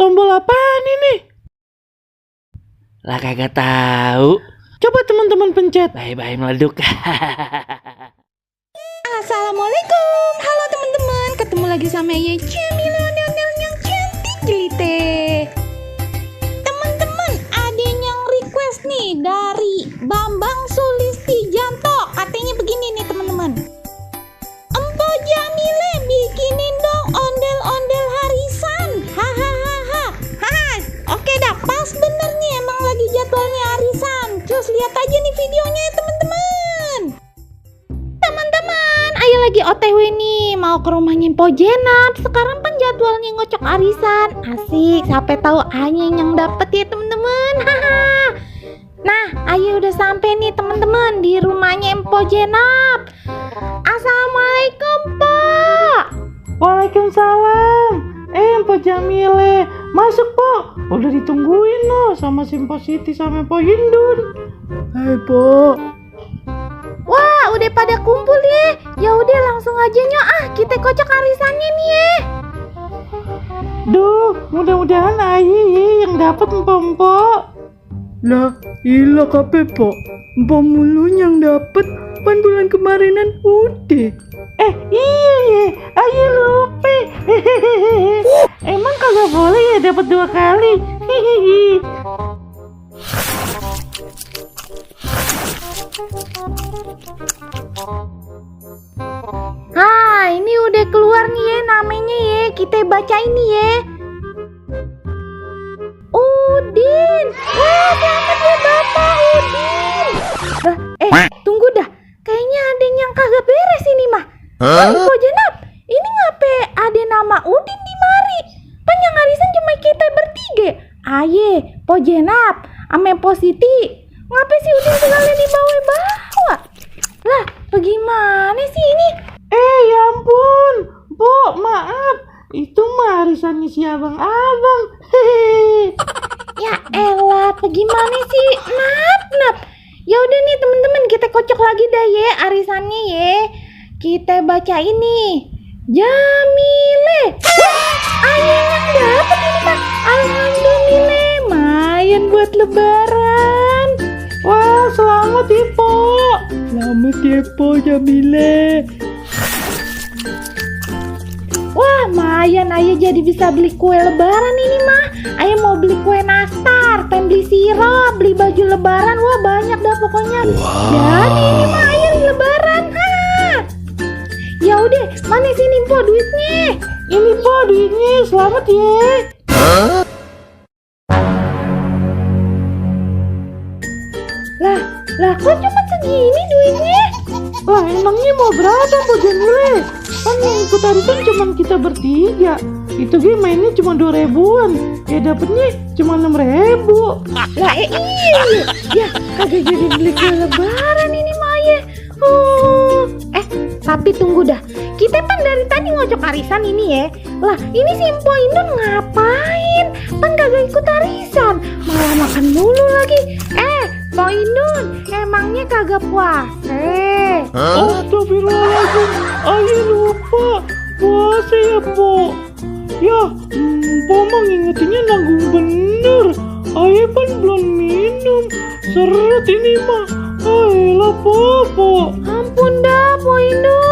Tombol apaan ini? Lah kagak tahu. Coba teman-teman pencet. Bye-bye meleduk. Assalamualaikum. Halo teman-teman. Ketemu lagi sama Ye Jamila yang cantik jelite. Teman-teman, ada yang request nih dari Bambang Sulistijanto. Katanya begini nih teman-teman. Empo Jamile bikinin dong ondel-ondel harisan. Hahaha. Oke dah, pas bener nih, emang lagi jadwalnya harisan. Cus lihat aja nih videonya ya teman-teman. Teman-teman, ayo lagi OTW nih, mau ke rumahnya Po Jenap. Sekarang kan jadwalnya ngocok arisan. Asik, sampai tahu Anyeng yang dapet ya teman-teman. Nah, ayo udah sampai nih teman-teman di rumahnya Po Jenap. Assalamualaikum, Pak. Waalaikumsalam. Mpok Jamile, masuk Po. Udah ditungguin loh sama Simpo Siti sama Po Hindun. Hai Po. Wah, udah pada kumpul ya. Ya udah langsung aja kita kocok arisannya nih ya. Duh, mudah-mudahan Ayi yang dapat empok. Lah, iya kape Po. Empok mulu yang dapat. Pan bulan kemarinan udah. Iya, Ayi lupa. Emang kagak boleh ya dapat 2 kali. Ini udah keluar nih ya namanya ya. Kita baca ini ya. Udin. Wah, selamat ya Bapak Udin. Tunggu dah. Kayaknya ada yang kagak beres ini mah. Po Jenap, ini ngape ada nama Udin di mari? Pan yang arisan cuma kita bertiga. Aye, Po Jenap, ame Po Siti. Ngape sih Udin segala dibawa-bawa? Lah, bagaimana sih ini? Ya ampun, Po, maaf. Itu mah arisannya si abang-abang. Ya elah, bagaimana sih? Nap. Ya udah nih teman-teman, kita kocok lagi dah ya arisannya ya. Kita baca ini. Jamile. Ayah yang dapat ini mah. Alhamdulillah, mayan buat lebaran. Wah, selamat ya Po. Selamat ya Po Jamile. Wah, mayan ayah jadi bisa beli kue lebaran ini mah. Ayah mau beli kue nastar, pengen beli sirup, beli baju lebaran. Wah, banyak dah pokoknya. Jadi ini mah ayah lebaran. Ya udah, mana sini Po duitnya? Ini Po duitnya, selamat ya. Lah kok cuma segini duitnya? Wah, emangnya mau berapa Po Jamile? Kan yang ikut arisan cuma kita bertiga. Itu game mainnya cuma 2.000-an. Ya dapetnya cuma 6.000. Lah iya. Ya kagak jadi beli kue lebaran ini Maya. Tapi tunggu dah. Kita kan dari tadi ngocok arisan ini ya. Lah ini si Mpo Indun ngapain? Kan kagak ikut arisan, malah makan mulu lagi. Po Indun, emangnya kagak puasa? Astagfirullahaladzim, Ayo lupa puasa ya Po. Ya, Po mah ngingetinnya nanggung bener. Ayo kan belum minum. Seret ini mah. Ayolah Po. Ampun dah Po Indun.